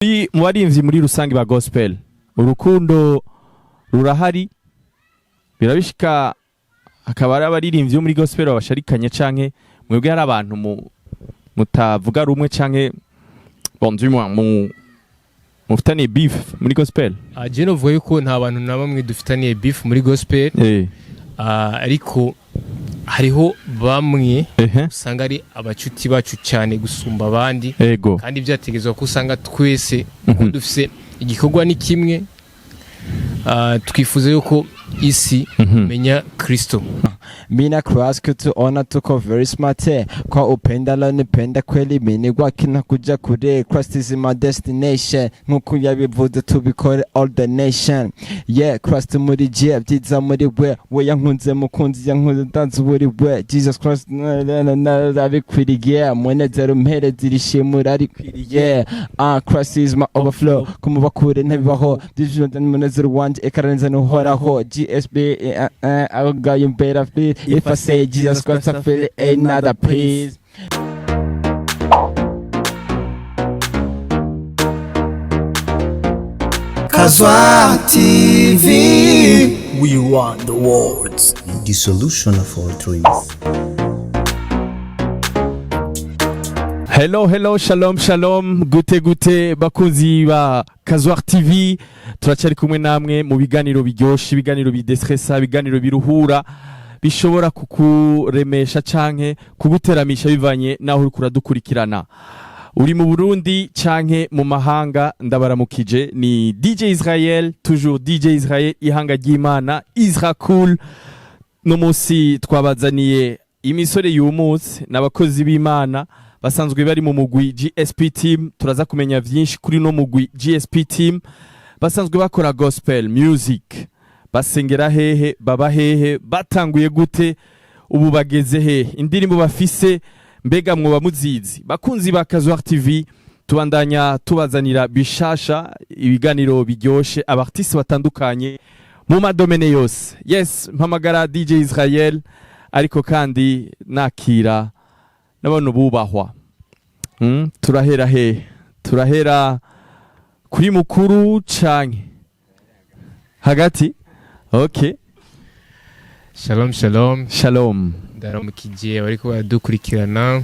Mu barimvyi muri rusange ba gospel, urukundo rurahari, birabishika hakaba hari abaririmbyi bo muri gospel babasharikanye, canke mwebwe hari abantu mutavuga rumwe, canke bon, du moins mu mufitaniye beef muri gospel? Ah, je novuga yuko nta bantu na bamwe dufitaniye beef muri gospel. Ah, ariko hariho bamwe usanga ari abacuti bacu cyane gusumba abandi, kandi byategerezwa ko usanga twese uko dufise igikorwa ni kimwe. Ah, twifuza yuko isi menya Kristo. Mina Christ kutuona tuko very smart, eh. Kwa upendo alonipenda kweli mimi kwake nakuja kure. Christ is my destination, nkuko yabivuze tubikore all the nation, yeah. Christ muri je, byiza muri we, we yankunze mukunzi yankunze ndanze uburi we. Jesus Christ abikwiriye, munezero mpereza irishimura arikwiriye. Ah, Christ is my overflow, kumuba kure ntabibaho, byishimo n'umunezero wanje ekaraneza n'uhoraho. GSB, I got you better feel if I say Jesus Christ, I feel it ain't not a peace. Kazwa TV. We want the world. The solution of all dreams. Hello, hello, shalom, shalom, gute gute bakunzi ba Kazwar TV, turacyari kumwe namwe mu biganiro biryoshe, ibiganiro bidestressa, ibiganiro biruhura, bishobora kukuremesha canke kuguteramisha bivanye naho uriko uradukurikirana. Uri mu Burundi canke mu mahanga, ndabaramukije. Ni DJ Israel, toujours DJ Israel, ihanga ry'Imana, Isra Cool. No munsi twabazaniye imisore y'umunsi n'abakozi b'Imana basanzwe bari mu mugwi GSP Team. Turaza kumenya vyinshi kuri no mugwi GSP Team. Basanzwe bakora gospel music, basengera hehe, baba hehe, batanguye gute, ubu bageze hehe, indirimbo bafise mbega mwoba muzizi? Bakunzi ba Kazwar TV, tubandanya tubazanira bishasha, ibiganiro biryoshe, aba artiste batandukanye mu ma domaine yose. Yes, mpamagara DJ Israel, ariko kandi nakira n'abantu bubahwa. Turahera he? Turahera kuri mukuru canke hagati? Okay. Shalom, shalom. Shalom. Ndaramukije bariko baradukurikirana.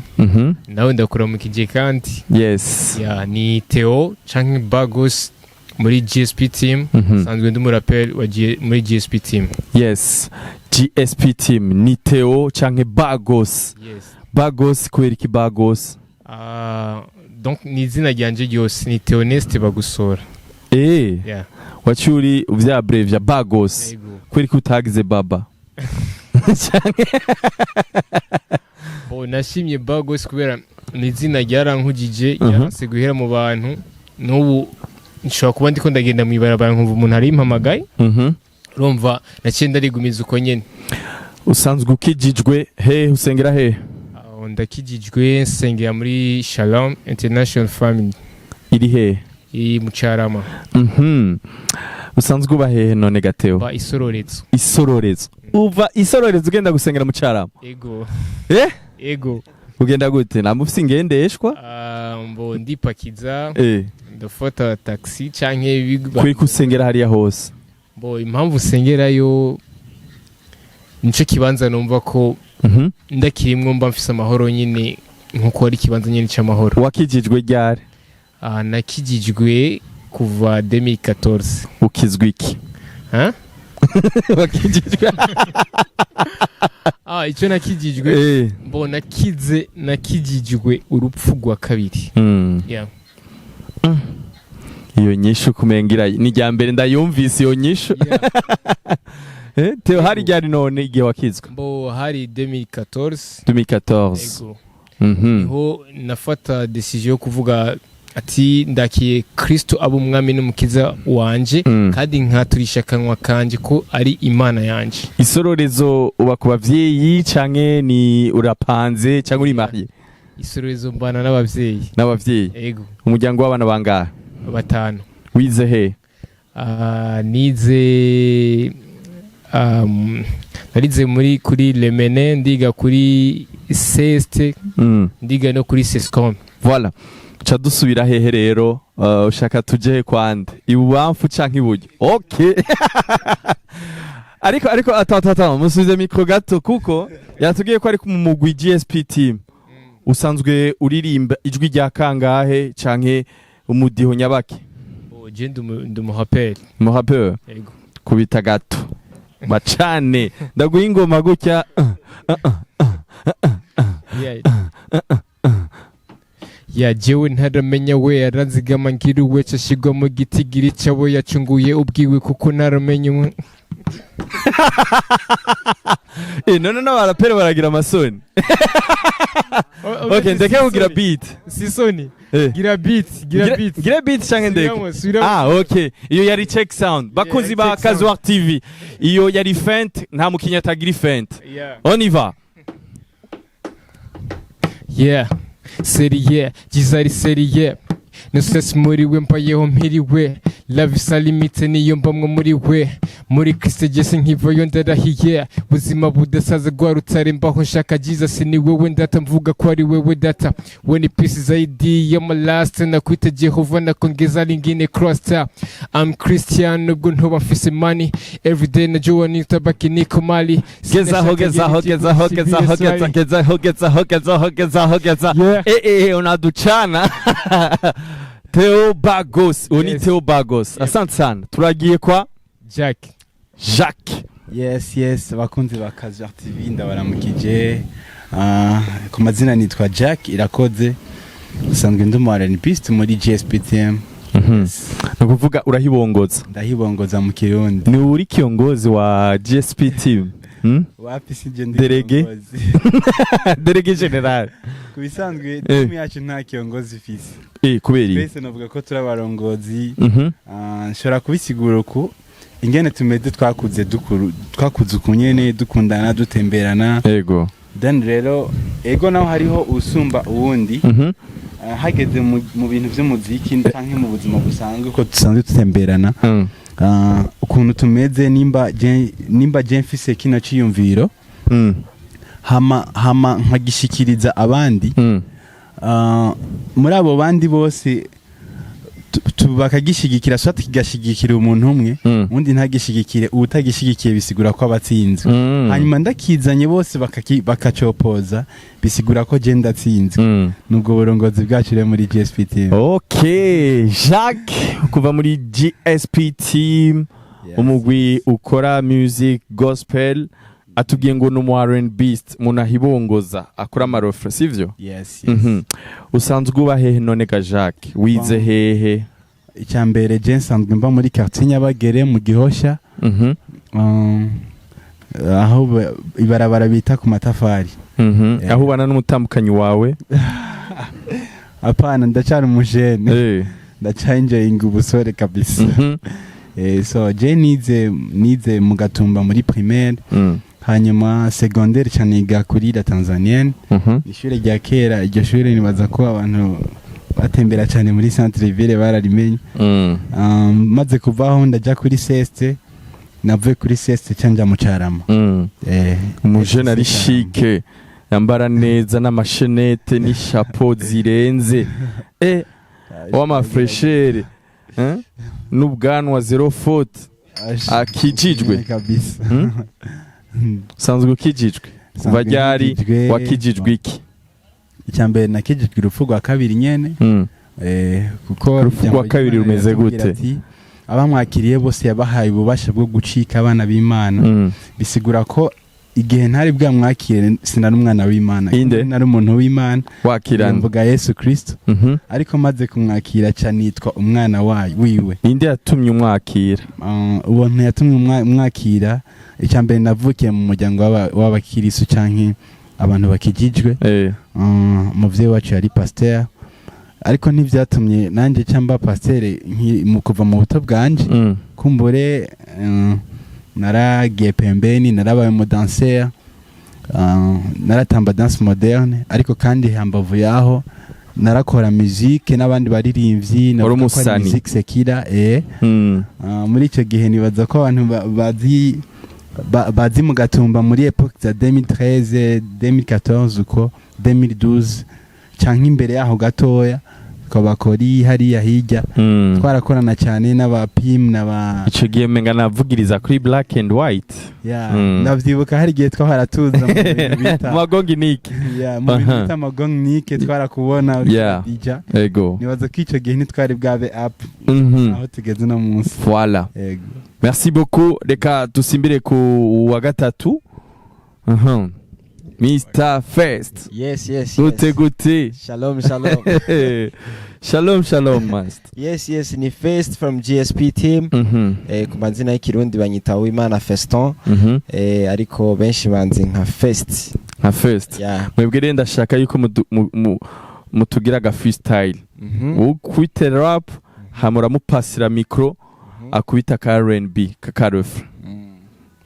Nawe ndakuramukije kandi. Ya, ni Theo canke Bagos muri GSP Team. Sanzwe ndi umuraperi wa muri GSP Team. Yes, GSP Team, ni Theo canke Bagos. Yes. Bagos, kubera iki Bagos? Ah, donc ni izina ryanje ryose ni Theoneste Bagusora. Yeah. Waciye uri uvyabrevya Bagos? Yego. Kubera iki utagize baba? Bo, nashimye Bagos kubera ni izina ryarankujije, ryaranse guhera mu bantu. N'ubu nshobora kuba ndiko ndagenda mw'ibarabara nkumva umuntu arimpamagaye. Urumva naciye ndarigumiza uko nyene. Usanzwe ukijijwe he? Usengera he? Aho ndakijijwe, nsengera muri Shalom International Family. Iri he? Iri mu Carama. Usanzwe uba hehe none gateo? Ba Isororezo. Isororezo. Uva Isororezo ugenda gusengera mu Carama? Ego. Eh? Ego. Ugenda gute? Namba ufise ingendeshwa? Ah, mbo ndipakiza, ndafata taxi canke Kuri kusengera hariya hose? Bo, impamvu usengerayo nico kibanza numva ko ndakirimwo mba mfise amahoro nyine, nkuko ari ikibanza nyine c'amahoro. Wakijijwe ryari? Ah, nakijijwe kuva 2014. Ukizwa iki? Hein? Wakijijwe? Ah, icyo nakijijwe, mbo nakize, nakijijwe urupfu rwa kabiri. Yeah. Iyo nyishu kumengira ni rya mbere ndayumvise iyo nyishu. Yeah. Eh, Theo, hari ryari none igihe wakizwa? Mbo hari 2014. 2014. Ego. Niho nafata decision yo kuvuga ati ndakiye Kristo aba umwami n'umukiza wanje, kandi nkaturisha akanwa kanje ko ari Imana yanje. Isororezo uba ku bavyeyi canke ni urapanze canke uri marié? Isororezo mbana n'abavyeyi. N'abavyeyi? Ego. Umuryango w'abana bangahe? Batanu. Wize he? Ah, nize, narize muri kuri Lemene, ndiga kuri CST, ndiga no kuri Sescom. Voilà, ca dusubira hehe rero? Ushaka tuje kwande, ibubamfu canke iburyo? Okay, ariko ata ata musubize micro gato, kuko yatubwiye ko ari mu mugwi GSP team. Usanzwe uririmba ijwi rya kangahe canke umudiho nyabaki? Oh, je ndi umuhaperi. Muhapeur? Yego. Kubita gato bacane, ndaguha ingoma gutya. Yeah, jewe ntaramenya we aranzigama ngira uwe cashigwa mu gitigiri cabo yacunguye ubwiwe kuko ntaramenya umwe. None n'abaraperi baragira amasoni. Okay, ndeke kugira beat. Si soni. Gira beat, gira beat. Gira beat canke ndeke? Subiramo, subiramo. Ah, okay, iyo yari check sound, bakunzi ba check sound. Kazuar TV. Iyo yari feinte, nta mukinnyi atagira feinte. On y va. Yeah, sérieux, Gizari sérieux. No stress muri we, mbayeho mpiriwe. Love is unlimited, niyo mbamwo muri we. Muri Kristo Yesu nkivayo ndarahiye. Buzima budasaza rwa rutare mbaho nshaka Jesus, ni wewe ndata, mvuga ko ari wewe data. We ni peace zaidi ya my last, nakwita Jehova nakongeza lingine cluster. I'm Christian nubwo ntoba mfise money. Everyday najua nitabaki niko mali. Gezaho, gezaho, gezaho, gezaho, geza, gezaho, gezaho, gezaho, gezaho, geza. Yeah. Unaducana Theo Bagos, uwo ni Theo Bagos, asante sana. Turagiye kwa Jack. Jacques. Yes, abakunzi ba Kazuar TV, ndabaramukije. Ku mazina nitwa Jack Irakoze, usanzwe ndi umu R&Bist muri GSPTM. Ni ukuvuga urahibongoza? Ndahibongoza mu Kirundi. Ni uri kiongozi wa GSP team, Wapi, sije ndi Délégué? kiongozi. Délégué général? Ku bisanzwe team yacu nta kiongozi ifise. Kubera iki? Twese navuga ko turi abarongozi. Nshobora kubisigura uku ingene tumeze: twakuze dukuru, twakuze uku nyene, dukundana, dutemberana. Then rero ego naho hariho usumba uwundi. Hageze mu bintu by'umuziki canke mu buzima busanzwe, ko dusanzwe dutemberana, ukuntu tumeze, nimba je mfise kino ciyumviro, hama nkagishikiriza abandi, muri abo bandi bose bakagishigikira, soit kigashigikira umuntu umwe, undi ntagishigikire, uwutagishigikiye bisigura ko abatsinzwe. Hanyuma ndakizanye bose bakacopoza, bisigura ko je ndatsinzwe. Nubwo burongozi bwacu rero muri GSP team. Okay, Jacques kuva muri GSP team, umugwi ukora music gospel, atubwiye ngo ni umu R&Bist, umuntu ahibongoza, akora amarofre, sivyo? Yes. Usanzwe uba hehe none ga Jacques? Wize hehe? Icya mbere, je nsanzwe mba muri quartier Nyabagere mu Gihosha, aho ibarabara bita ku matafari. Yeah. Aho ubana n'umutambukanyi wawe? Apana, ndacyari umujene. Ndaca enjoying ubusore kabisa. So je nize mu Gatumba muri primaire, hanyuma secondaire caniga kuri la Tanzanienne, ishure rya kera. Iryo shure nibaza ko abantu batembera cyane muri centre ville bararimenye. Maze kuvaho ndaja kuri seste, navuye kuri seste canja mu Carama. Umujene ari STC. Chic, yambara neza n'amashenete n'ishapo zirenze, w'amafraîcheur, eh? N'ubwanwa zéro faute, akijijwe. Kabisa. Usanzwe ukijijwe kuva Nsanzwe ryari? nkijijwe. Wakijijwe iki? Icya mbere nakijijwe urupfu rwa kabiri nyene. Kuko Urupfu ijambo rwa kabiri ry'Imana rumeze riratubwira gute? ati, abamwakiriye bose yabahaye ububasha bwo gucika abana b'Imana. Bisigura ko igihe ntari bwamwakire sinari umwana w'Imana. Inde? Nari umuntu w'Imana. Wakirana? Mvuga Yesu Kristo. Ariko maze kumwakira ca nitwa umwana wayo wiwe. Ninde yatumye umwakira? Uwo yatumye umwakira, icya mbere navukiye mu muryango w'abakirisu canke abantu bakijijwe. Umuvyeyi wacu yari pasteur, ariko ntibyatumye nanjye cyangwa pasteur mu kuva mu buto bwanje. Kumbure naragiye pembeni, narabaye umudanseur, naratamba danse moderne, ariko kandi hambavu yaho narakora musique n'abandi baririmbyi. Wari Navuga ko ari umusani. musique séculaire. Muri icyo gihe nibaza ko abantu bazi bazi mu Gatumba muri époque za 2013, 2014, uko 2012 canke imbere yaho gatoya, kwa bakori hariya hirya. Twarakorana cyane n'aba Pim n'aba Ico gihe menga navugiriza kuri Black and White. Yeah, ndavyibuka, hari igihe twahora tuza mu bintu bita Mu magongi niki. Yeah, mu bintu bita amagong nike, twarakubona uri DJ. Nibaza ko ico gihe ntitwari bwabe up aho tugeze uno munsi. Voilà. Yego. Merci beaucoup. Reka dusimbire ku wa gatatu. Mr First. Yes. Gute? Yes. Gute? Shalom, shalom. Shalom, shalom, master. Yes, ni First from GSP team. Ku mazina y'ikirundi banyita Uwimana Feston. Ariko benshi banzi nka First. Nka First. Yeah. Mwebwe rero ndashaka yuko mutugira aga freestyle. Ukubite rap, hama uramupasira micro, akubita ka R&B ka refrain.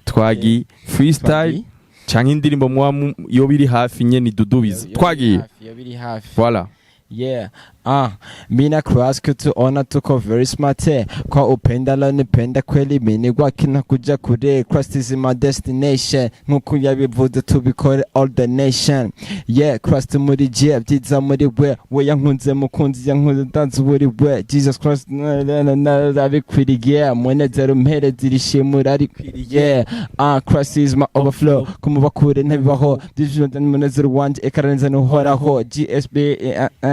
Twagi freestyle. Twagiye. Canke indirimbo muba yo biri hafi nyene idudubiza. Twagiye. Yo biri hafi. Voilà. Yeah, ah, mina cross kutuona tuko very smart, eh. Kwa upenda nipenda kweli mini gwakina kuja kure. Christ is my destination, nkuko yabivuze tubikore all the nation. Yeah, Christ muri je byiza muri we, we yankunze mukunzi yankunze ndanze uburi we. Jesus Christ na na na abikwiriye, munezero mpereza irishimura arikwiriye. Ah, Christ is my overflow, kumuba kure ntabibaho, byishimo umunezero wanje ekaraneza nuhoraho. GSB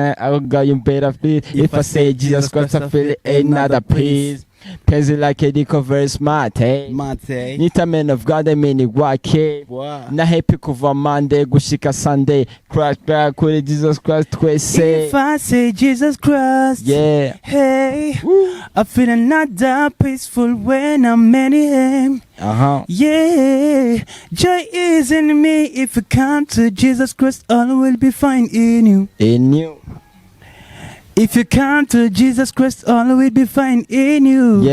I got you better feel if I say Jesus Christ, I feel it ain't not a peace. Peasy like a very smart, hey. Mate. Nita man of God, I mean wake. Na happy kuva Monday gushika Sunday. Christ back kuri Jesus Christ twese. If I say Jesus Christ, hey, I feel another peaceful when I'm in Him. Yeah, joy is in me. If you come to Jesus Christ, all will be fine in you. In you. If you come to Jesus Christ, all will be fine in you.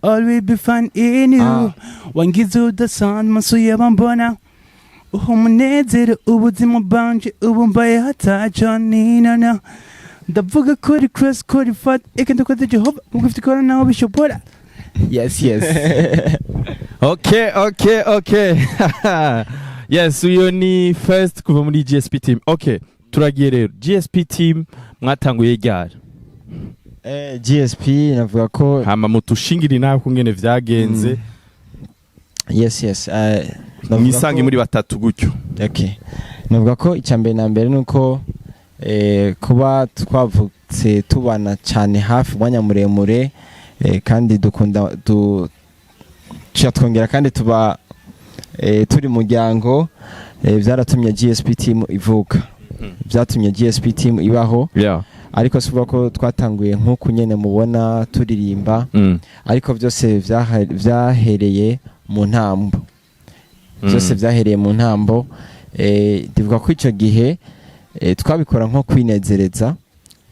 All will be fine in you. Wangize udasanzwe masuye bambona uha umunezero ubuzima bwanje ubu mbaye hataco ninana ndavuga kuri Christ kuri fat eka ndakoze Jehova kuko ufite ikora naho bishobora. Yes. Okay, yes, uyo ni First kuva muri GSP team. Okay, turagiye rero. GSP team mwatanguye ryari? GSP navuga ko Hama mutushingire nawe kungene vyagenze. Yes, navuga Mwisange muri batatu gutyo. Okay. Navuga ko icya mbere na mbere nuko kuba twavutse tubana cyane hafi umwanya muremure, kandi dukunda tuca twongera kandi tuba turi muryango, byaratumye GSP team ivuka, byatumye GSP team ibaho. Ariko si ukuvuga ko twatanguye nk'uku nyene mubona turirimba, ariko byose vyahereye mu ntambo, byose vyahereye mu ntambo. Ndivuga ko icyo gihe twabikora nko kwinezereza,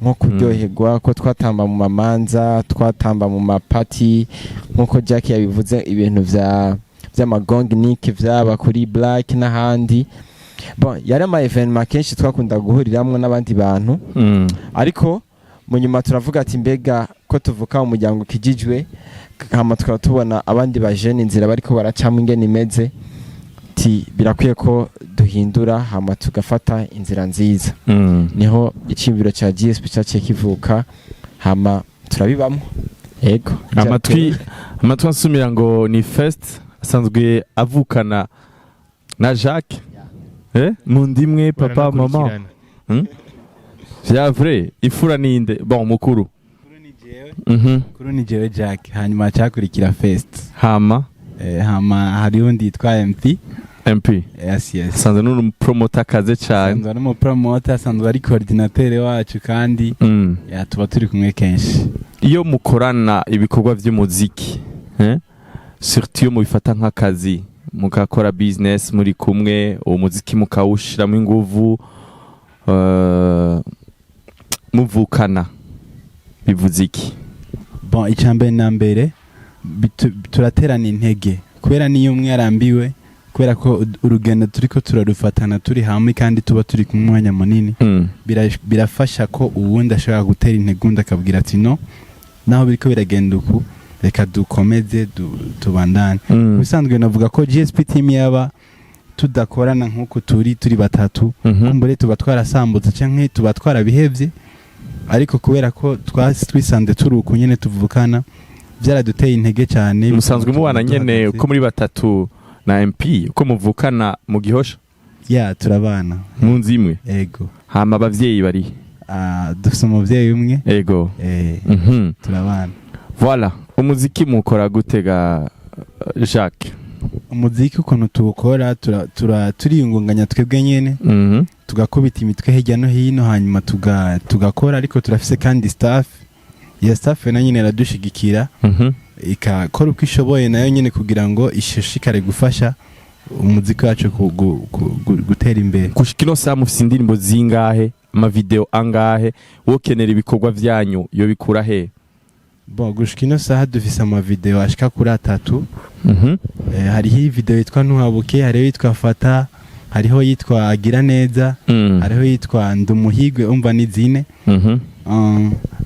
nko kuryoherwa, ko twatamba mu mamanza, twatamba mu mapati, nk'uko Jack yabivuze, ibintu vya vy'amagong nick vyaba kuri Black n'ahandi. Bon, yari ama événement kenshi twakunda guhuriramwo n'abandi bantu, ariko mu nyuma turavuga ati mbega ko tuvuka mu muryango ukijijwe, hama tukaba tubona abandi bajene inzira bariko baracamo ingene imeze, ti birakwiye ko duhindura hama tugafata inzira nziza. Niho icyiyumviro cya GSP cyaciye kivuka, hama turabibamo, yego. Amatwi ansumira ngo ni First asanzwe avukana na Jacques, mu ndimwe papa mama. Baranakurikirana. Vya vrai, ifura ninde? Bon, mukuru. Kuri ni jewe Jack, hanyuma cyakurikira Fest. Hama? Hama hariho undi yitwa MP. MP. Yes. Asanzwe n'umupromota akaze cyane. Asanzwe ari umupromota, asanzwe ari coordinateur wacu kandi ya tuba turi kumwe kenshi. Iyo mukorana ibikorwa by'umuziki, eh? Surtout iyo mubifata nk'akazi, mugakora business muri kumwe, uwo muziki mukawushiramo inguvu, muvukana, bivuze iki? Bon, icya mbere na mbere turaterana intege, kubera niyo umwe arambiwe, kubera ko urugendo turiko turarufatana turi hamwe kandi tuba turi kumwe umwanya munini, birafasha ko uwundi ashobora gutera intege undi akabwira ati no naho biriko biragenda uku, reka dukomeze tubandane. Ubusanzwe navuga ko GSP team yaba tudakorana nk'uku turi batatu, kumbure tuba twarasambutse canke tuba twarabihevye. Ariko kubera ko twisanze turi uku nyene tuvukana, byaraduteye intege cyane. Musanzwe mubana nyene duhagaze. uko muri batatu na MP, uko muvukana mu Gihosha? Ya, turabana. Mu nzu imwe? Ego. Hama abavyeyi bari? Ah, dufise umuvyeyi umwe. Turabana. Voilà, umuziki mukora gute ga Jacques? Umuziki ukuntu tuwukora, turiyungunganya twebwe nyene, tugakubita imitwe hirya no hino, hanyuma tugakora. Ariko turafise kandi staff. Iyo staff nayo nyene iradushigikira, ikakora uko ishoboye nayo nyene kugira ngo ishishikare gufasha umuziki wacu gutera imbere. Gushika ino saha mufise indirimbo zingahe, amavideo angahe? Wokenera ibikorwa vyanyu yo bikura he? Bon, gushika ino saha dufise amavideo ashika kuri atatu. Hariho video yitwa Ntuhabuke, hariho yitwa Fata, hariho yitwa Agira Neza, hariho yitwa Ndumuhigwe. Umva, ni zine.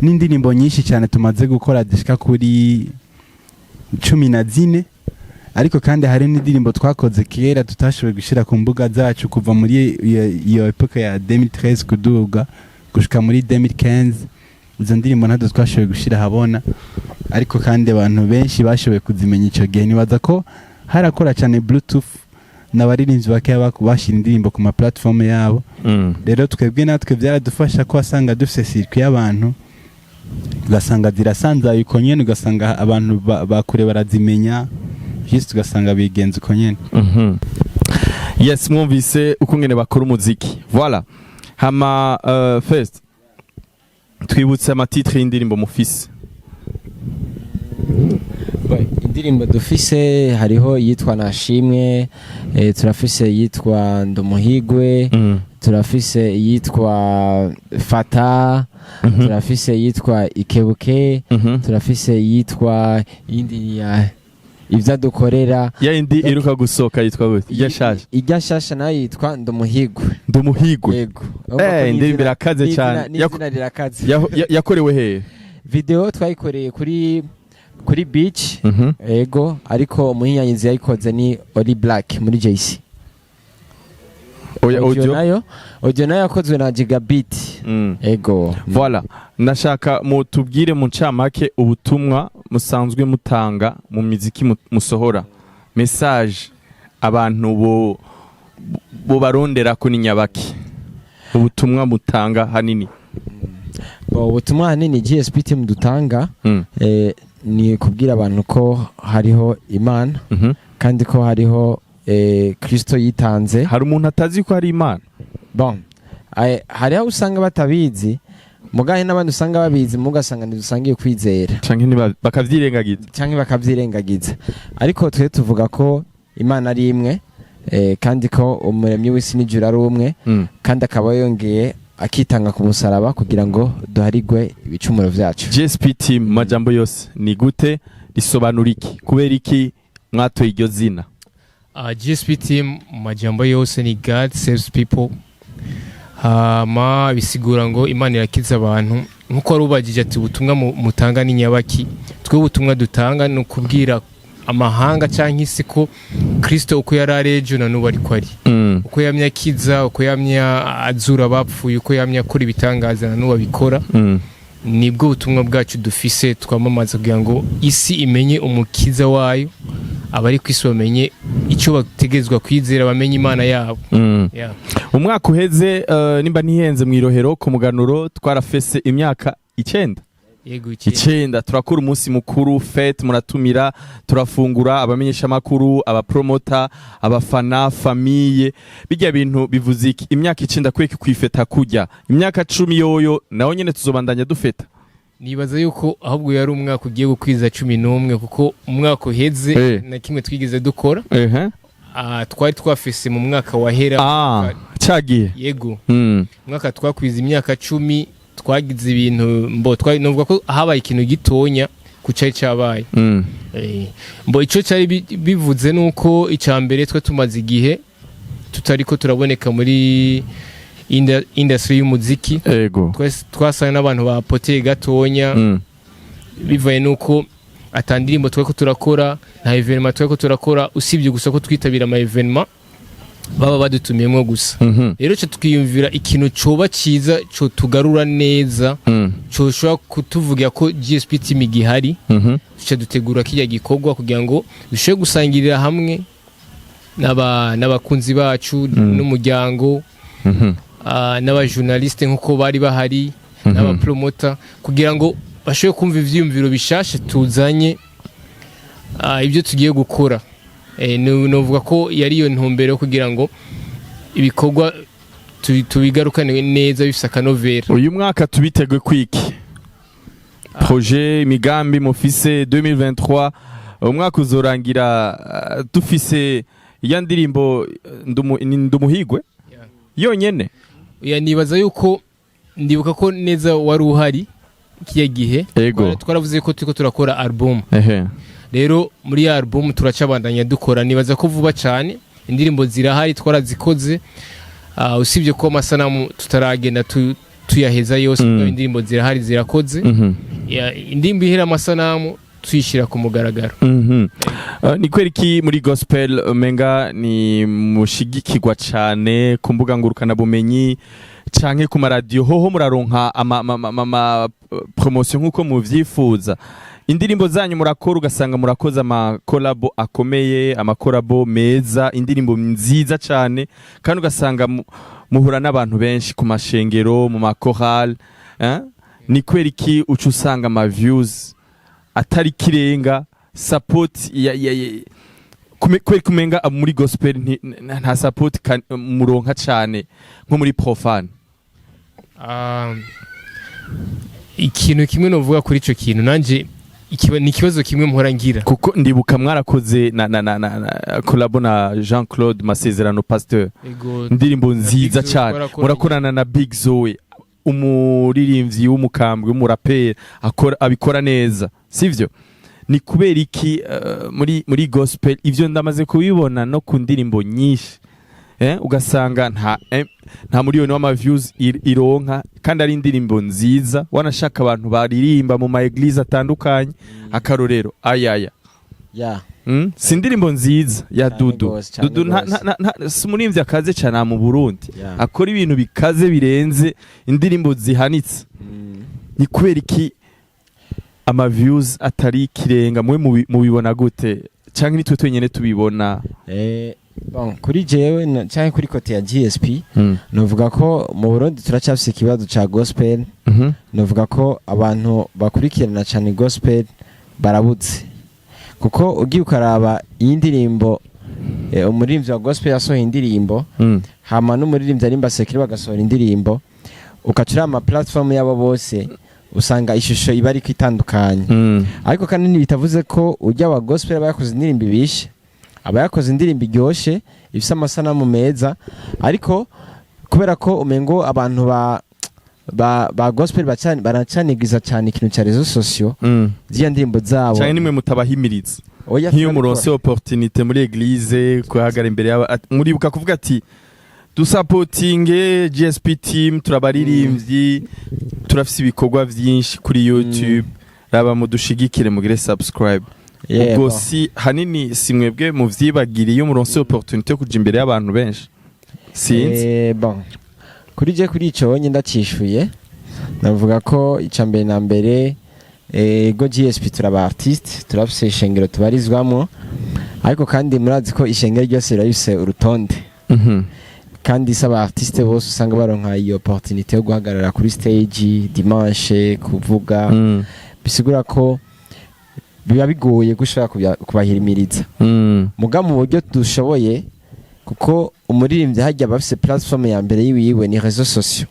N'indirimbo nyinshi cyane tumaze gukora zishika kuri 14. Ariko kandi hari n'indirimbo twakoze kera tutashoboye gushyira ku mbuga zacu, kuva muri iyo époque ya 2013 kuduga gushika muri 2015. Izo ndirimbo ntazo twashoboye gushyira ahabona, ariko kandi abantu benshi bashoboye kuzimenya icyo gihe. Nibaza ko harakora cyane Bluetooth n'abaririmbyi bakeya bashyira indirimbo ku ma platform yabo. Rero twebwe natwe byaradufasha ko wasanga dufise circuit y'abantu, ugasanga zirasanzaye uko nyene, ugasanga abantu bakure barazimenya, juste ugasanga bigenza uko nyene. Yes, mwumvise uko ngene bakora umuziki. Voilà. Hama first twibutse amatitre y'indirimbo mufise. Boy, indirimbo dufise hariho iyitwa Nashimwe, turafise iyitwa Ndumuhigwe, turafise iyitwa Fata, turafise iyitwa Ikebuke, turafise iyitwa iyindi ya Ibyo Dukorera. Ya indi iruka gusohoka yitwa gute? Iyashaje. Ijya shasha nayo yitwa Ndumuhigwe. Ndumuhigwe. Yego. Indirimbo irakaze cyane. N'izina rirakaze. Yakorewe hehe? Video twayikoreye kuri beach. Ego, ariko umuhinyanyizi yayikoze ni Oli Black muri JC. Oya, audio. Nayo, audio nayo yakozwe na Gigabit. Ego. Voilà, ndashaka mutubwire mu ncamake ubutumwa musanzwe mutanga mu miziki musohora, message abantu bo barondera ko ni nyabaki, ubutumwa mutanga hanini. Bo, ubutumwa hanini GSP team dutanga ni kubwira abantu ko hariho Imana, kandi ko hariho Kristo yitanze. Hari umuntu atazi ko hari Imana? Bon, hariho usanga batabizi, mugahe n'abandi usanga babizi, mugasanga ntidusangiye kwizera. Canke bakavyirengagiza. Cyangwa bakabyirengagiza. Ariko twe tuvuga ko Imana ari imwe, kandi ko umuremyi w'isi n'ijuru ari umwe, kandi akaba yongeye akitanga ku musaraba kugira ngo duharigwe ibicumuro vyacu. GSP team mu majambo yose ni gute? Risobanura iki? Kubera iki mwatoye iryo zina? GSP team mu majambo yose ni God Saves People. Hama bisigura ngo Imana irakiza abantu. Nkuko wari ubagije ati ubutumwa mutanga ni nyabaki, twe ubutumwa dutanga ni ukubwira amahanga cyangwa isi ko Kristo uko yari ari ejo na n'ubu ariko ari, uko yamye akiza, uko yamye azura abapfuye, uko yamye akora ibitangaza, na n'ubu abikora. Nibwo butumwa bwacu dufise twamamaza kugira ngo isi imenye umukiza wayo, abari ku isi bamenye icyo bategerezwa kwizera, bamenye Imana yabo. Yeah. Umwaka uheze, nimba ntihenze, mu Irohero ku muganuro twarafese imyaka 9. Yego, 9. 9, turakora umunsi mukuru, fête, muratumira, turafungura, abamenyeshamakuru, abapromota, abafana, famille. Bijya bintu bivuze iki imyaka 9? Kweki kwifeta kurya imyaka 10 yoyo naho nyene tuzobandanya dufeta? Nibaza yuko ahubwo yari umwaka ugiye gukwiza 11, kuko umwaka uheze na kimwe twigeze dukora. Twari twafise mu mwaka wahera. Ah, cagiye. Yego. Umwaka twakwiza imyaka 10 twagize ibintu mbo twari novuga ko habaye ikintu gitonya ku cari cabaye. Mbo ico cari bivuze nuko icya mbere twe tumaze igihe tutariko turaboneka muri industry y'umuziki. Twese twasanga n'abantu bapoteye gatonya, bivaye nuko ata ndirimbo twariko turakora, nta événement twariko turakora, usibye gusa ko twitabira ama événement. Baba badutumiyemo gusa. Rero cyo tukiyumvira ikintu coba ciza co tugarura neza, coshobora kutuvugira ko GSP team igihari. Duca dutegura kirya gikorwa kugira ngo dushobore gusangirira hamwe n'abakunzi bacu n'umuryango, n'abajournaliste nk'uko bari bahari, n'abapromota, kugira ngo bashobore kumva ivyiyumviro bishasha tuzanye, ibyo tugiye gukora. Novuga ko yari iyo ntumbero yo kugira ngo ibikorwa tubigarukane neza bifise akanovera. Uyu mwaka tubitegwe kwiki? Projet, imigambi mufise 2023, umwaka uzorangira dufise ya ndirimbo ni Ndumuhigwe yonyene? Ya, nibaza yuko ndibuka ko neza wari uhari kiya gihe. Twaravuze ko turiko turakora album. Rero muri ya album turacabandanya dukora. Nibaza ko vuba cyane indirimbo zirahari, twarazikoze, usibye ko amasanamu tutaragenda tuyaheza yose. Indirimbo zirahari, zirakoze. Ya, indirimbo ihera amasanamu tuyishyira ku mugaragaro. Ni kweri ki muri gospel umenga ni mushigikirwa cane ku mbuga ngurukana bumenyi canke ku maradiyo? Hoho muraronka ama promotion nkuko muvyifuza? Indirimbo zanyu murakora, ugasanga murakoze amakolabo akomeye, amakolabo meza, indirimbo nziza cane, kandi ugasanga muhura n'abantu benshi ku mashengero, mu makorale, eh? Ni kweri ki uca usanga ama views atari kirenga, support ya kweri kumenga muri gospel nta support muronka cane nko muri profane? Ikintu kimwe novuga kuri ico kintu nanje ni ikibazo kimwe mpora ngira. Kuko ndibuka mwarakoze na collabo na Jean Claude Masezerano, pasteur. Ego. Indirimbo nziza Big Zoe cyane. twarakoranye. Murakorana na Big Zoe, umuririmbyi w'umukambwe, w'umuraperi, akora, abikora neza, sivyo? Ni kubera iki muri gospel ivyo ndamaze kubibona no ku ndirimbo nyinshi, ugasanga nta miliyoni w'ama views ironka kandi ari indirimbo nziza, wanashaka abantu baririmba mu ma église atandukanye? Akarorero, Ayaya. Si indirimbo nziza ya Cyane Dudu? gose, cyane Dudu gose. si umuririmbyi akaze cyane mu Burundi, akora ibintu bikaze birenze, indirimbo zihanitse. Ni kubera iki ama views atari ikirenga? Mwe mubibona gute, canke nitwe twenyene tubibona? Bon, kuri jewe canke kuri côté ya GSP, novuga ko mu Burundi turacyafise ikibazo ca gospel. Novuga ko abantu bakurikirana cyane gospel barabuze, kuko ugiye ukaraba iyi ndirimbo, umuririmbyi wa gospel yasohoye indirimbo, hama n'umuririmbyi arimba séculier bagasohora indirimbo, ugaca uraba ama platform yabo bose, usanga ishusho iba ariko itandukanye. Ariko kandi ntibitavuze ko ujya wa gospel aba yakoze indirimbo ibishe, aba yakoze indirimbo iryoshe, ifise amasanamu meza, ariko kubera ko umengo abantu ba gospel baracanigwiza cyane ikintu cya réseaux sociaux z'iyo ndirimbo zabo. Canke nimwe mutabahimiriza? Oya, Nk'iyo turabikora. muronse opportunité muri église kuhagara imbere y'aba, muribuka kuvuga ati dusapotinge GSP team, turabaririmbyi, turafise ibikorwa vyinshi kuri YouTube, raba mudushigikire, mugire subscribe? Ubwo si hanini si mwebwe muvyibagiriye iyo muronse opportunité yo kuja imbere y'abantu benshi? Sinzi. Bon, kuri je, kuri ico nye ndacishuye, navuga ko ica mbere na mbere, ego, GSP turaba artiste, turafise ishengero tubarizwamo, ariko kandi murazi ko ishengero ryose rirafise urutonde. Kandi si aba artiste bose usanga baronka iyo opportunité yo guhagarara kuri stage dimanche kuvuga. Bisigura ko biba bigoye gushobora kubahimiriza. Muga mu buryo dushoboye, kuko umuririmbyi hajya bafise platform ya mbere yiwiwe ni réseaux sociaux.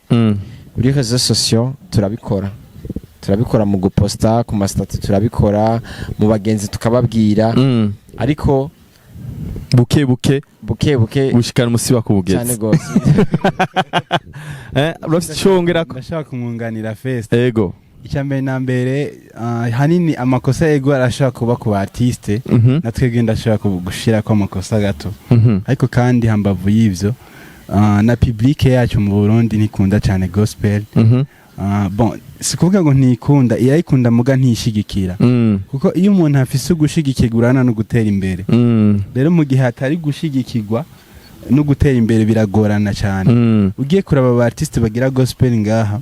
Kuri réseaux sociaux turabikora mu guposta ku ma statuts, turabikora mu bagenzi tukababwira. Ariko Buke buke. Buke buke. Gushikana umusiba ku Cyane bugezi. gose. Urafise ico wongerako? Ndashaka kumwunganira fest. Ego. Icya mbere na mbere, hanini amakosa yego arashobora kuba ku ba artiste, na twebwe ndashobora gushirako amakosa gato. Ariko kandi hambavu y'ivyo, na public yacu mu Burundi ntikunda cyane gospel. Bon, si kuvuga ngo ntikunda, irayikunda muga ntishigikira, kuko iyo umuntu afise ugushigikirwa urana no gutera imbere. Rero mu gihe hatari gushigikirwa, No gutera imbere biragorana cyane. Ugiye kuraba aba artiste bagira gospel ngaha,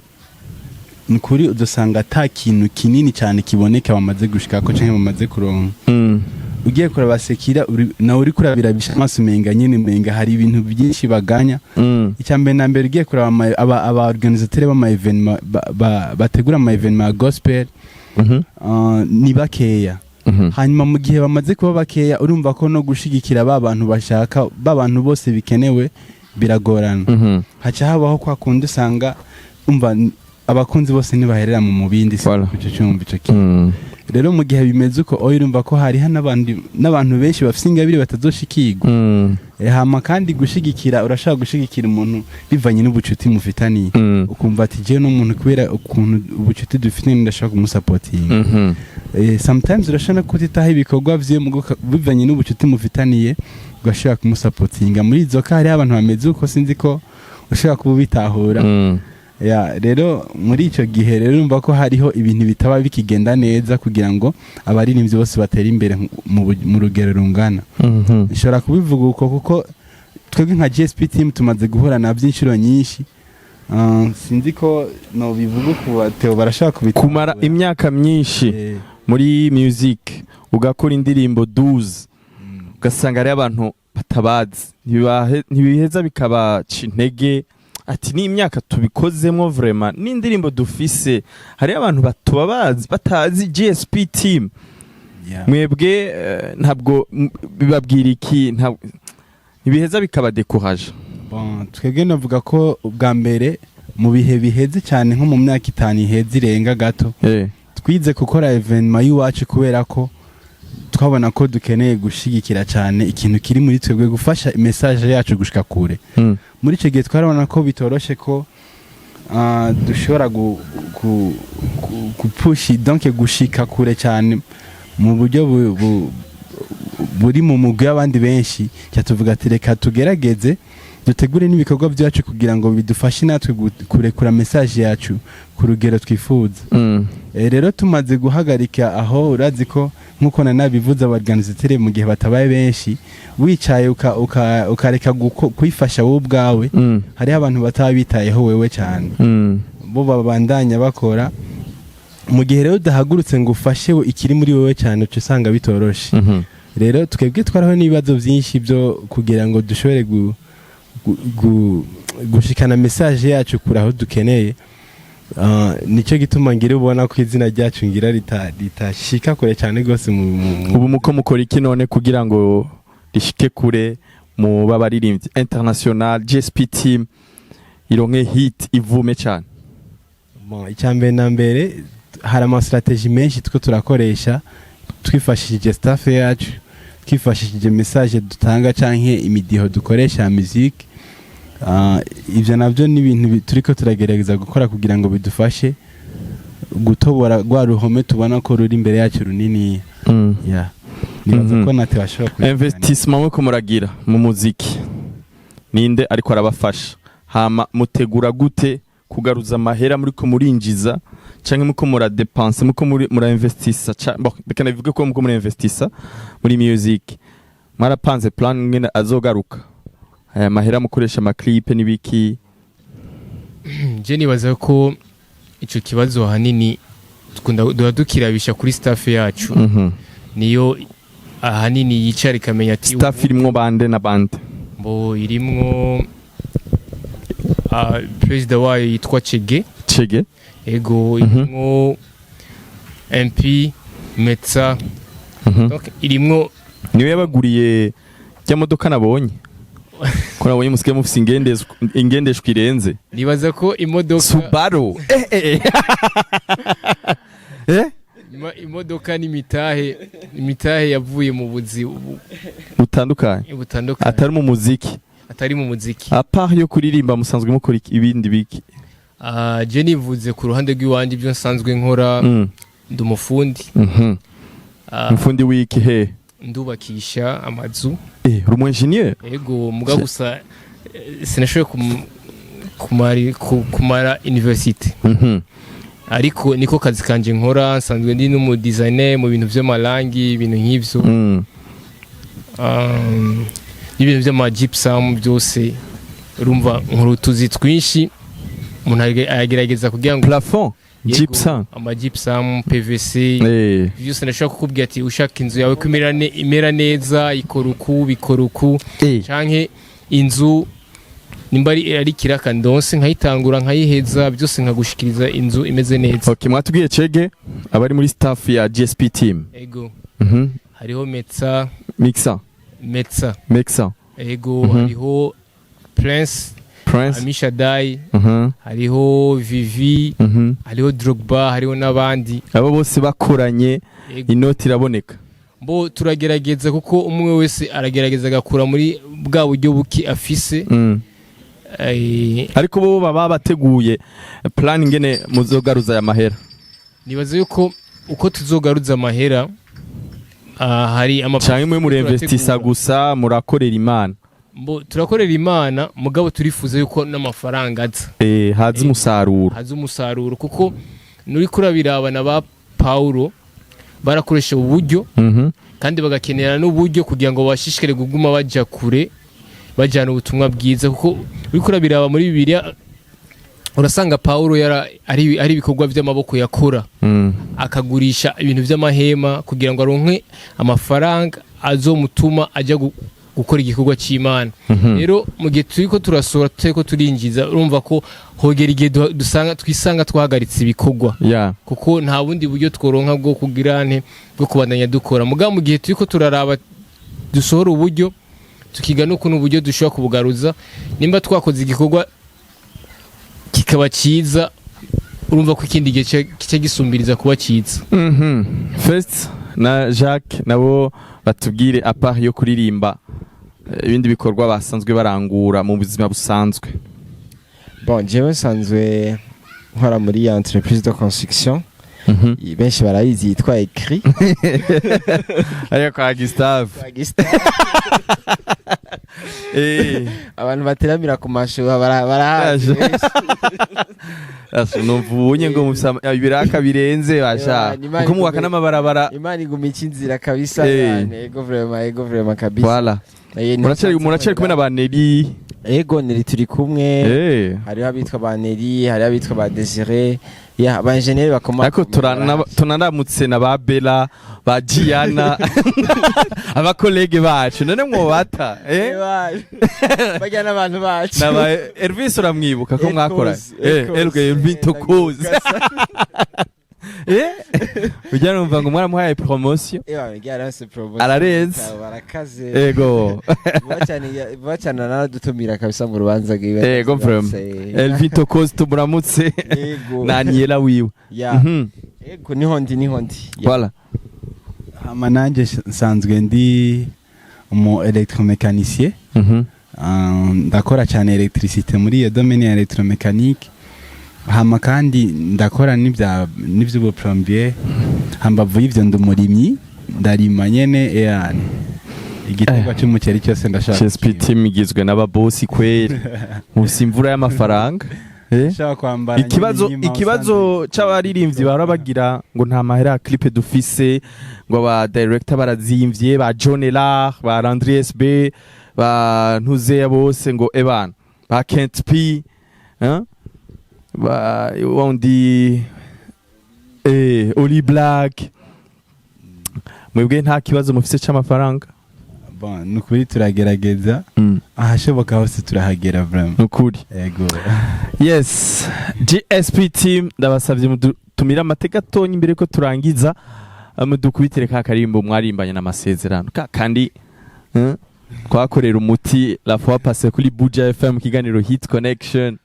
ni kuri udusanga ata kintu kinini cyane kiboneka bamaze gushikako canke bamaze kuronka. Ugiye kuraba secular, nawe uri kurabirabisha amaso, umenga nyine, umenga hari ibintu byinshi baganya. Icya mbere na mbere, ugiye kuraba aba organisateur b'ama événement, bategura ama événement ya gospel, ni bakeya. Hanyuma mu gihe bamaze kuba bakeya, urumva ko no gushigikira ba bantu bashaka, ba bantu bose bikenewe, biragorana. Haca habaho kwa kundi usanga umva abakunzi bose ntibaherera mu bindi si kuco cyumva ico kintu. Rero mu gihe bimeze uko oyo, urumva ko hariho n'abandi n'abantu benshi bafise ingabire batazoshikirwa. Hama kandi gushigikira, urashobora gushigikira umuntu bivanye n'ubucuti mufitaniye, ukumva ati jewe n'umuntu kubera ukuntu ubucuti dufitanye ndashobora kumusapotinga. Sometimes urashobora no kutitaho ibikorwa vyiwe bivanye n'ubucuti mufitaniye ugashobora kumusapotinga. Muri izo ka hariho abantu bameze uko, sinzi ko ushobora kuba ubitahura. Ya, rero muri icyo gihe rero urumva ko hariho ibintu bitaba bikigenda neza kugira ngo abaririmbyi bose batere imbere mu rugero rungana. Nshobora kubivuga uko kuko twebwe nka GSP team tumaze guhura nabyo inshuro nyinshi. Sinzi ko no bivuga uku, Theo barashaka kubitahura. Kumara imyaka myinshi muri music, ugakora indirimbo 12, ugasanga hariho abantu batabazi, ntibiheza bikabaca intege ati ni imyaka tubikozemo vraiment n'indirimbo dufise, hariho abantu batuba bazi batazi GSP team? Mwebwe ntabwo bibabwira iki? Ntibiheza bikabadekuraje? Bon, twebwe navuga ko ubwa mbere mu bihe biheze cyane, nko mu myaka 5 iheze irenga gato, twize gukora événement y'iwacu kubera ko twabona ko dukeneye gushigikira cyane ikintu kiri muri twebwe, gufasha message yacu gushika kure. Muri icyo gihe twarabona ko bitoroshe ko dushobora gupushi, donc gushika kure cyane mu buryo buri mu mugwi w'abandi benshi. Cya tuvuga ati reka tugerageze dutegure n'ibikorwa byacu kugira ngo bidufashe natwe kurekura message yacu ku rugero twifuza. Rero tumaze guhagarika aho, urazi ko nk'uko nanabivuze, aba organisateur mu gihe batabaye benshi, wicaye ukareka kwifasha wowe ubwawe, hariho abantu bataba bitayeho wewe cyane, bo babandanya bakora. Mu gihe rero udahagurutse ngo ufashe ikiri muri wewe cyane, uca usanga bitoroshe. Rero twebwe twaraho n'ibibazo byinshi byo kugira ngo dushobore gushikana message yacu kure aho dukeneye. Nicyo gituma ngira ubona ko izina ryacu ngira ritashika kure cyane rwose Ubu muko mukora iki none kugira ngo rishike kure mu babaririmbyi international, GSP team ironke hit, ivume cyane? Bon, icya mbere na mbere hari ama stratégie menshi two turakoresha twifashishije staff yacu, twifashishije message dutanga canke imidiho dukoresha ya musique. Ivyo navyo ni ibintu turiko turagerageza gukora kugira ngo bidufashe gutobora rwa ruhome tubona ko ruri imbere yacu runini. Yeah. Nibaza ko natwe bashobora kubiganira. Investissement muko muragira mu muziki, ninde ariko arabafasha? Hama mutegura gute kugaruza amahera muri ko murinjiza canke muko muradepense, muko muri murainvestisa? Bon, reka nabivuge ko muko murainvestisa muri music, mwarapanze plan ngene azogaruka aya mahera mukoresha ama clip n'ibiki? Je nibaza ko ico kibazo ahanini dukunda duha dukirabisha kuri staff yacu. Niyo ahanini yicara ikamenya ati Staff irimwo bande na bande? Mbo irimwo perezida wayo yitwa Chege. Chege. Ego. Irimwo MP Metsa. Donc irimwo Niwe yabaguriye rya modoka nabonye, ko nabonye musigaye mufise ingendeshwa irenze? Nibaza ko imodoka Subaru, eh eh eh. Imodoka n'imitahe, imitahe yavuye mu buzi butandukanye. Butandukanye. Atari mu muziki. Atari mu muziki. À part yo kuririmba, musanzwe mukora ibindi biki? Je nivuze ku ruhande rw'iwanje, ibyo nsanzwe nkora, ndi umufundi. Umufundi w'iki he? Ndubakisha amazu. Uri umu engineer? Ego, muga gusa sinashoboye kumara university, ariko niko kazi kanje nkora. Nsanzwe ndi n'umu designer mu bintu vy'amarangi, ibintu nk'ivyo. N'ibintu by'ama gypsum byose, urumva nkora utuzi twinshi, umuntu aragerageza kugira ngo Plafond. Yego, Gypsum. Ama gypsum, PVC, byose ndashobora kukubwira ati ushaka inzu yawe ko imera neza, ikora uku, bikora uku, canke inzu nimba ari kiraka ndonse nkayitangura nkayiheza, byose nkagushikiriza inzu imeze neza. Okay, mwatubwiye Chege abari muri staff ya GSP team. Ego. Hariho Metsa. Mixa. Metsa. Mixa. Ego. Hariho Prince. Prince. Amisha Dai. Hariho Vivi. Hariho Drogba, hariho n'abandi. Abo bose bakoranye. Ego. Inoti iraboneka. Bo turagerageza, kuko umwe wese aragerageza agakura muri bwa buryo buke afise. Ariko bo baba bateguye plan ingene muzogaruza aya mahera? Nibaza yuko uko tuzogaruza amahera, hari ama Canke mwe murinvestisa turategura. gusa murakorera Imana? Mbo turakorera Imana, mugabo turifuza yuko n'amafaranga aza. Haza umusaruro. Haza umusaruro, kuko nuri kurabiraba na ba Paulo barakoresha uburyo kandi bagakenera n'uburyo kugira ngo bashishikare kuguma bajya kure, bajyana ubutumwa bwiza, kuko uriko urabiraba muri Bibiliya urasanga Paulo yara ari ibikorwa by'amaboko yakora, akagurisha ibintu by'amahema kugira ngo aronke amafaranga azomutuma ajya gukora igikorwa cy'Imana. Rero mu gihe turiko turasohora tutariko turinjiza, urumva ko hogera igihe dusanga twisanga twahagaritse ibikorwa, kuko nta bundi buryo tworonka bwo kugira nte bwo kubandanya dukora. Mugabo mu gihe turiko turaraba dusohora uburyo, tukiga n'ukuntu uburyo dushobora kubugaruza, nimba twakoze igikorwa kikaba cyiza, urumva ko ikindi gihe kica gisumbiriza kuba cyiza. First na Jacques nabo batubwire, à part yo kuririmba, ibindi bikorwa basanzwe barangura mu buzima busanzwe. Bon, jewe nsanzwe nkora muri entreprise de construction, benshi barayizi, yitwa Ecri. Ariko kwa Gustave. Abantu bateramira ku mashuha barahazi. Asa numva ubunye ngo mufise ibiraka birenze basha. Imana Kuko mubaka n'amabarabara. Imana iguma ikinzira kabisa. Yani, ego vraiment, ego vraiment kabisa. Voilà. Muracari kumwe na ba Nelly? Ego, Nelly turi kumwe. Hariho abitwa ba Nelly, hariho abitwa ba Desire, ya ba engineer bakoma. Ariko tunaramutse na ba Bella, ba Gianna, abakolege bacu, none mwobata? Bajya n'abantu bacu. Naba Elvis, uramwibuka ko mwakora? Ekoze, ekoze. Elvis Elvin Tokoze. Ujya numva ngo mwaramuhaye promotion. Ewa, yaronse promotion. Ararenze. Barakaze. Ego. Vuba cyane naradutumira kabisa mu rubanza rwiwe. Ego vraiment. Elvin Tokoze tumuramutse. Ego. Na Aniela wiwe. Ya. Ego, niho ndi, niho ndi. Ya. Voilà. Hama nanjye nsanzwe ndi umu électromécanicien. Ndakora cyane électricité muri iyo domaine ya électromécanique, hama kandi ndakora n'ibya n'ivy'ubuplombier. Hambavu y'ivyo ndi umurimyi, ndarima nyene, yani igiterwa cy'umuceri cyose ndashaka. GSP team igizwe n'ababosi kweri, musi imvura y'amafaranga. Ndashaka kwambara nyene Ikibazo inyuma ikibazo c'abaririmbyi bahora bagira ngo nta mahera ya clip dufise, ngo aba director barazimvye, ba John Elar, ba Landry SB, ba Ntuzeya bose, ngo ebana ba Kent P, hein? Ba wundi Oli Black, mwebwe nta kibazo mufise c'amafaranga? Bon, ni ukuri turagerageza, ahashoboka hose turahagera vraiment. Nukuri. Yego. Yes, GSP team, ndabasabye mutumire amateka atonya imbere ko turangiza, mudukubitire ka karimbo mwarimbanye n'amasezerano ka kandi, twakorera umuti la fois passée kuri Buja FM, kiganiro Hit Connection.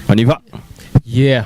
On y va. Yeah,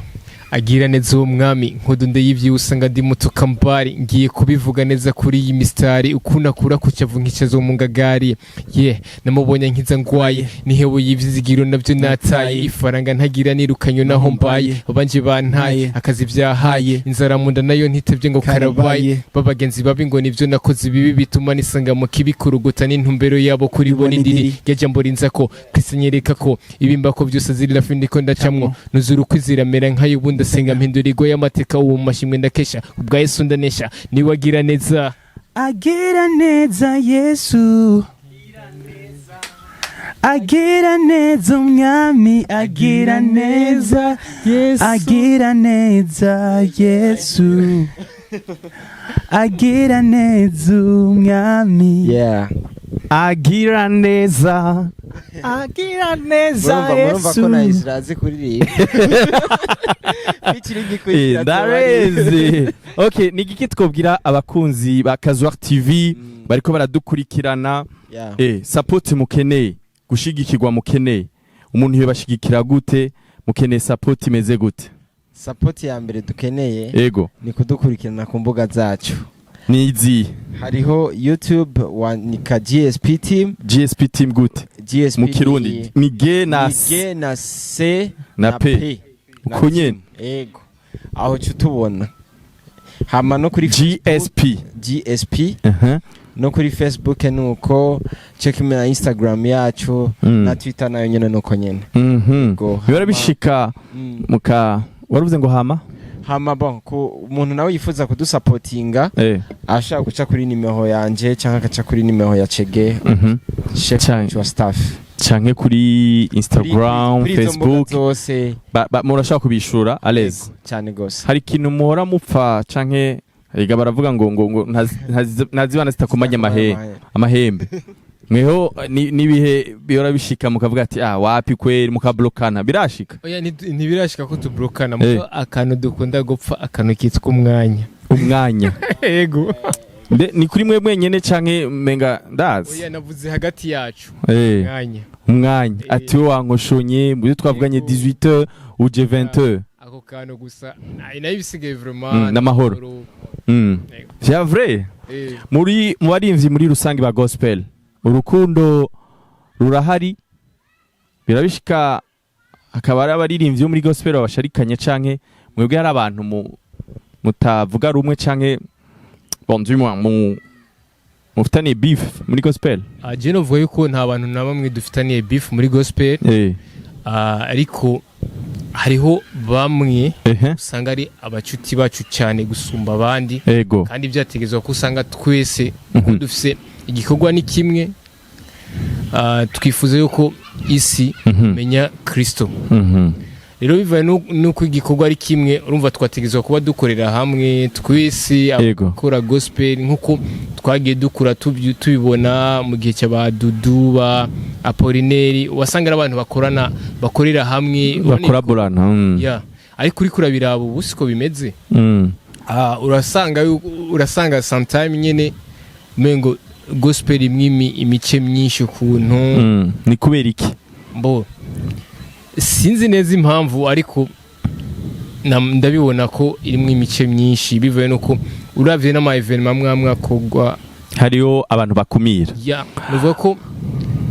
agira neza uwo mwami nkudu ndeyivye usanga ndi muto kambari, ngiye kubivuga neza kuri iyi mistari ukunakura kucyavu nkicazo mu ngagari. Yeah, namubonye nkiza ngwaye, nihewe y'ivyizigiro navyo nataye, ifaranga ntagira nirukanye naho mbaye, abanje bantaye, akazi vyahaye, inzara munda nayo ntitevye ngo karabaye, babagenzi babi ngo nivyo nakoze ibibi bituma nisanga mu kibi, kurugota n'intumbero yabo kuri bo n'indiri rya jambo rinza ko Kristo anyereka ko ibimbako byose azirira findiko ndacamwo nuzura ukwizira mera nk'ay'ubundi. Ndasenga mpindurirwa y'amateka, uwo mu mashimwe ndakesha ubwa Yesu, ndanesha niwagira neza. Agira neza Yesu, agira neza Umwami, agira neza, agira neza Yesu, agira neza Umwami. Yeah. Agira neza, agira neza. Murumva ko Yesu. Na Israel azi kuririmba bikiri. Ndarezi. Okay, ni igiki twobwira abakunzi ba Kazuar TV bariko baradukurikirana? Yeah. Support mukeneye, gushigikirwa mukeneye, umuntu yobashigikira gute? Mukeneye support imeze gute? Support ya mbere dukeneye ni kudukurikirana ku mbuga zacu. Nizi? Hariho YouTube, wandika GSP Team. GSP Team gute? GSP. Mu Kirundi ni G na ni S G na C na P. Na Uko nyene. Team. Ego, aho cyo tubona. Hama no kuri GSP. GSP. No kuri Facebook nuko cyo kimwe, na Instagram yacu na Twitter nayo nyene nuko nyene. Go. Bihora bishika muka waravuze ngo hama? Hama bon, ku umuntu nawe yifuza kudusapotinga, ashaka guca kuri nimero yanje cyangwa agaca kuri nimero ya Chege, chef wa staff. Canke kuri Instagram? Kuri izo mbuga Facebook. zose. Murashaka kubishura à l'aise? Cyane gose. Hari ikintu muhora mupfa canke ega baravuga ngo ntazibana zitakumanya amahembe. Mweho nibihe bihora bishika mukavuga ati: "Ah, wapi kweri", mukablokana? Birashika? Oya, ntibirashika ko tubrokana. Muko akantu dukunda gupfa, akantu kitwa umwanya. Umwanya? Yego. Mbe ni kuri mwe mwenyene canke menga ndazi? Oya, navuze hagati yacu. Umwanya. Umwanya. Ati we wankoshonye mu byo twavuganye 18h, uje 20h. Ako kantu gusa. Nayo ibisigaye vraiment N'amahoro. Yego. C'est vrai. Muri mu barimvyi muri rusange ba gospel, urukundo rurahari? Birabishika hakaba hari abaririmbyi bo muri gospel babasharikanye, canke mwebwe hari abantu mutavuga rumwe, canke bon, du moins mu mufitaniye beef muri gospel? Ah, je novuga yuko nta bantu na bamwe dufitaniye beef muri gospel. Ah, ariko hariho bamwe usanga ari abacuti bacu cyane gusumba abandi, kandi byategerezwa ko usanga twese kuko dufise igikorwa ni kimwe. Ah, twifuza yuko isi menya Kristo. Rero bivaye nuko igikorwa ari kimwe, urumva twategerezwa kuba dukorera hamwe twese abakora gospel, nk'uko twagiye dukura tubibona mu gihe cy'aba Dudu, ba Apolineri, wasanga ari abantu bakorana, bakorera hamwe. Bakoraborana. Yeah. Ariko uriko urabiraba ubu siko bimeze. Ah, urasanga sometime nyene umengo gospel imwe imice myinshi ukuntu. Ni kubera iki? Mbo sinzi neza impamvu, ariko ndabibona ko irimo imice myinshi bivuye nuko uravye n'ama événements amwe amwe akorwa. Hariho abantu bakumira. Ya, nuvuga ko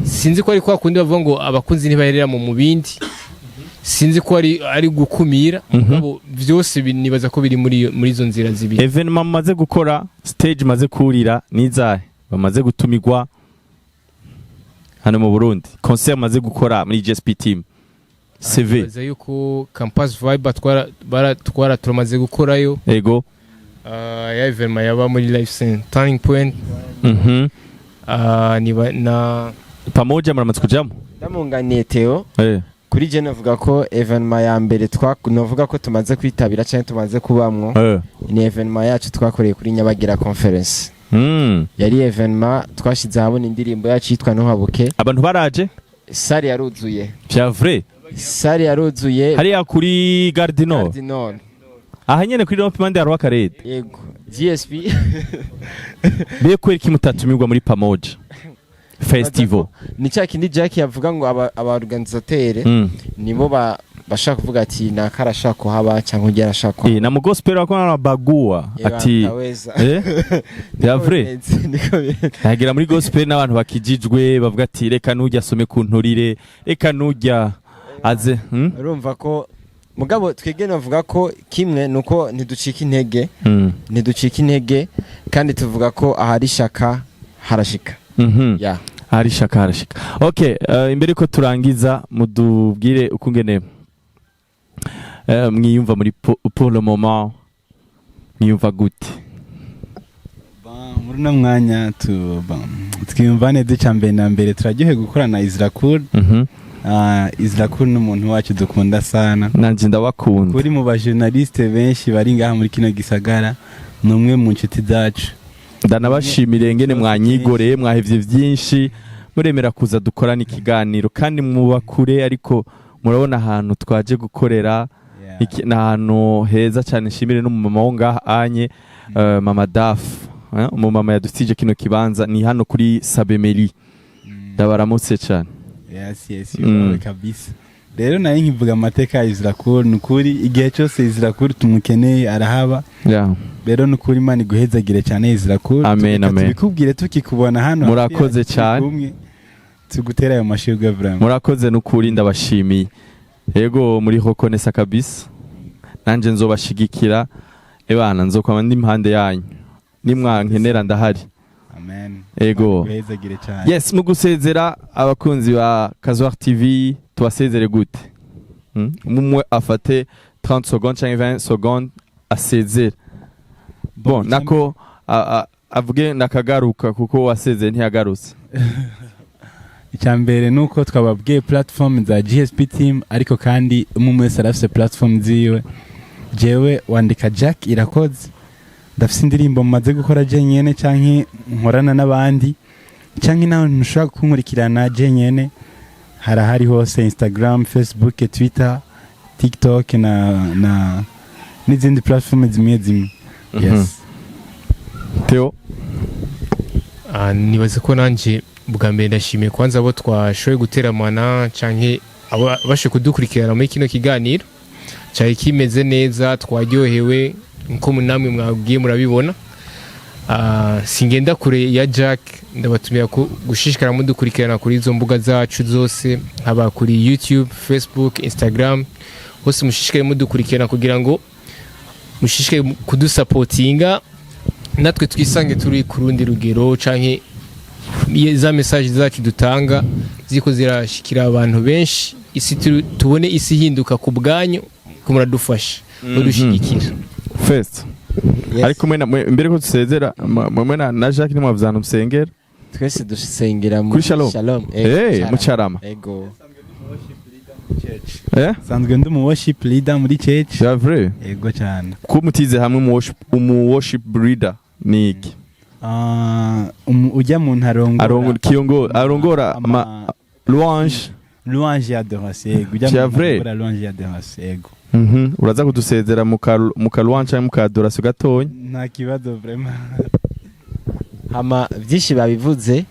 sinzi ko ari kwa kundi bavuga ngo abakunzi ntibaherera mu mubindi. Sinzi ko ari gukumira. Mugabo byose nibaza ko biri muri izo nzira zibiri. Événement mumaze gukora, stage maze kurira nizahe bamaze gutumigwa hano mu Burundi, concert maze gukora muri GSP Team CV? Nibaza yuko Campus Vibe twara turamaze gukorayo. Ya événement yaba muri Life Center, Turning Point. Niba na Pamoja muramaze kujamo? Ndamunganiye Theo. Kuri je navuga ko événement ya mbere novuga ko tumaze kwitabira cyangwa tumaze kubamwo ni événement yacu twakoreye kuri Nyabagira Conference. Yari événement twashize ahabona indirimbo yacu yitwa Ntuhabuke. Abantu baraje? Salle yaruzuye. Vya vrai? Salle yaruzuye. Hariya kuri Gare du Nord? Gare du Nord. Aha nyene kuri rond-point ya Rwakarede? Yego, GSP. Mbe kubera iki mutatumirwa muri Pamoja Festival? Ni cya kindi Jack yavuga ngo aba organisateur nibo bashaka kuvuga ati naka arashaka kuhaba cyangwa ujya arashaka kuhaba. Na mu gospel wako bagua ati Ataweza. Vya vrai? Niko bimeze. Nagera muri gospel n'abantu bakijijwe bavuga ati: "Reka nujya asome ku nturire, reka nujya aze." Urumva ko mugabo twebwe navuga ko kimwe nuko ntiducika intege. Ntiducika intege kandi tuvuga ko ahari ishaka harashika. Ya. Harishaka harashika. Okay, imbere ko turangiza, mudubwire ukungene Mwiyumva muri pour le moment, mwiyumva gute? Bon, muri uno mwanya bon, twiyumva neza. Icya mbere na mbere, turaryohewe gukorana na Israel. Israel ni umuntu wacu dukunda sana. Nanje ndabakunda. Kuri mu bajournaliste benshi bari ngaha muri kino gisagara, ni umwe mu nshuti zacu. Ndanabashimire ngene mwanyigoreye, mwahevye vyinshi, muremera kuza dukorana ikiganiro, kandi muba kure, ariko murabona ahantu twaje gukorera. Ni ahantu heza cyane. Nshimire n'umumama wo ngaha anye, mama Daf, umumama yadutije kino kibanza, ni hano kuri Sabemeli. Ndabaramutse cyane. Yes, kabisa. Rero nari nkivuga amateka ya Israel, ni ukuri igihe cyose Israel tumukeneye arahaba. Rero ni ukuri, Imana iguhezagire cyane, Israel. Amen, amen. Tubikubwire tukikubona hano Murakoze hafi yacu, cyane. turi kumwe, tugutera ayo mashurwe vraiment. Murakoze n'ukuri, ndabashimiye. Yego, muri reconnaissant kabisa. Nanje nzobashigikira, ebana nzokwama ndi impande yanyu, nimwankenera ndahari. Amen. Ego. Imana iguhezagire cyane. Yes, mu gusezera abakunzi ba Kazuar TV, tubasezere gute? Umwe afate 30 secondes cyangwa 20 secondes asezere. Bon, nako avuge nakagaruka, kuko wasezeye ntiyagarutse. Icya mbere ni uko twababwiye platform za GSP team, ariko kandi umwe wese arafise platform ziwe. Jewe wandika Jack Irakoze, ndafise indirimbo maze gukora je nyene canke nkorana n'abandi, canke nawe ntushobora kunkurikirana je nyene, harahari hose: Instagram, Facebook, Twitter, TikTok na n'izindi platform zimwe zimwe. Yes. Theo? Nibaza ko nanjye bwa mbere ndashimiye kwanza abo twashoboye guteramana canke abo bashoboye kudukurikirana muri kino kiganiro cyari kimeze neza. Twaryohewe nkuko namwe mwabwiye murabibona. Singenda kure ya Jack, ndabatumira gushishikara mudukurikirana kuri izo mbuga zacu zose, haba kuri YouTube, Facebook, Instagram, hose mushishikare mudukurikirana kugira ngo mushishikare kudusapotinga, natwe twisange turi ku rundi rugero, canke za message zacu dutanga ziko zirashikira abantu benshi, isi tubone isi ihinduka ku bwanyu, ko muradufasha, mudushigikira. First. Yes. Ariko mwe mbere ko dusezera, mwe na Jacques nimwavuze musengera? Twese dusengera Kuri Shalom? Shalom. Mucarama. Ego. Sanzwe ndi umu worship leader muri church. C'est vrai? Yego cyane. Ko mutize hamwe, umu worship leader ni iki? Ujya mu ntarongora. Arongora kiyongo, arongora ama louange. Louange ya adoration, yego. Ujya C'est mu vrai? ntarongora louange ya adoration, yego. Uraza kudusezera mu ka louange cyangwa mu ka adoration gatonya? Nta kibazo vraiment. Hama byinshi babivuze.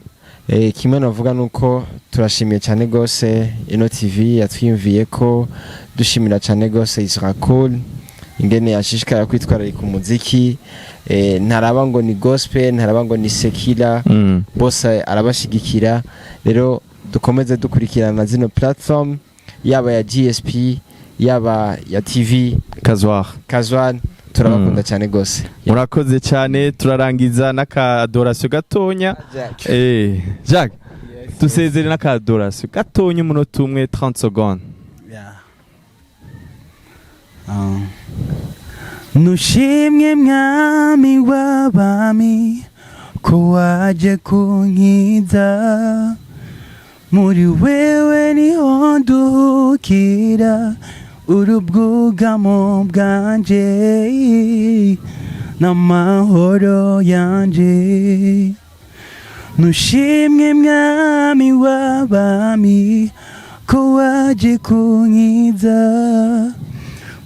Kimwe navuga nuko turashimiye cyane gose ino TV yatwiyumviye, ko dushimira cyane gose Israel ingene yashishikara kwitwararika umuziki. Ntaraba ngo ni gospel, ntaraba ngo ni secular, bose arabashigikira. Rero dukomeze dukurikirana zino platform, yaba ya GSP, yaba ya TV Kazwar. Kazwan. Turabakunda cyane gose. Murakoze cyane. Turarangiza n'aka adoration gatonya. Jacques, dusezere n'aka adoration gatonya, umunota umwe, 30 secondes. Yeah. Ah. Nushimwe mwami w'abami, ko waje kunkiza. Muri wewe niho nduhukira, urubwugamo bwanje n'amahoro yanje. Nushimwe mwami w'abami, ko waje kunkiza.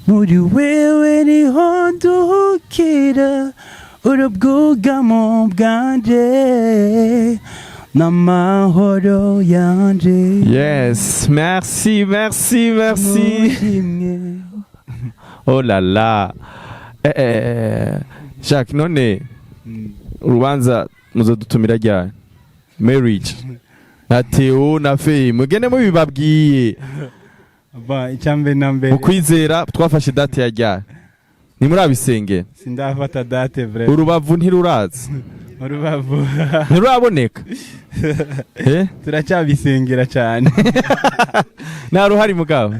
Muri wewe niho nduhukira, urubwugamo bwanje n'amahoro yanje. Yes, merci, merci, merci. Nushimwe. Oh là là. Jacques, none urubanza muzodutumira ryari? Marriage na Theo na Faye, mugende mubibabwiye. Ba, icyambere na mbere, Mu kwizera twafashe date ya ryari? Ntimurabisengera? Sindafata date vraiment. Urubavu ntiruraza? Urubavu ntiruraboneka? Turacyabisengera cyane. Nta ruhari mugabo.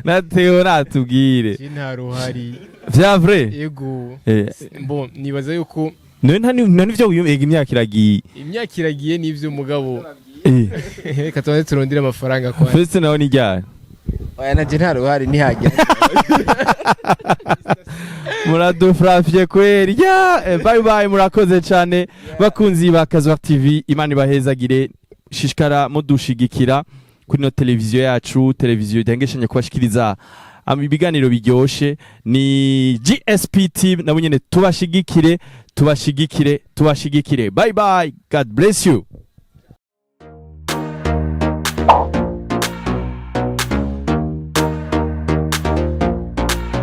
Na Theo natubwire. Je nta ruhari. Vya vrai? Yego. Bon, nibaza yuko None nta nivyo wiyumviye, imyaka iragiye. Imyaka iragiye n'ivyo, mugabo reka tubanze turondere amafaranga kwa First nawe ni ryari? Oya, nanje nta ruhari, ntihagera. Muradufrafye kweri ya. Bye bye, murakoze cyane bakunzi ba Kazwar TV, Imana ibahezagire. Shishikara mudushigikira kuri no televiziyo yacu, televiziyo idahengeshanya kubashikiriza ibiganiro biryoshe. Ni GSP team, nabo nyene tubashigikire, tubashigikire, tubashigikire. Bye bye, God bless you.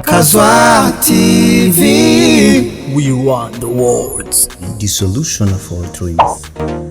Kazwa TV. We want the world. The solution of all dreams.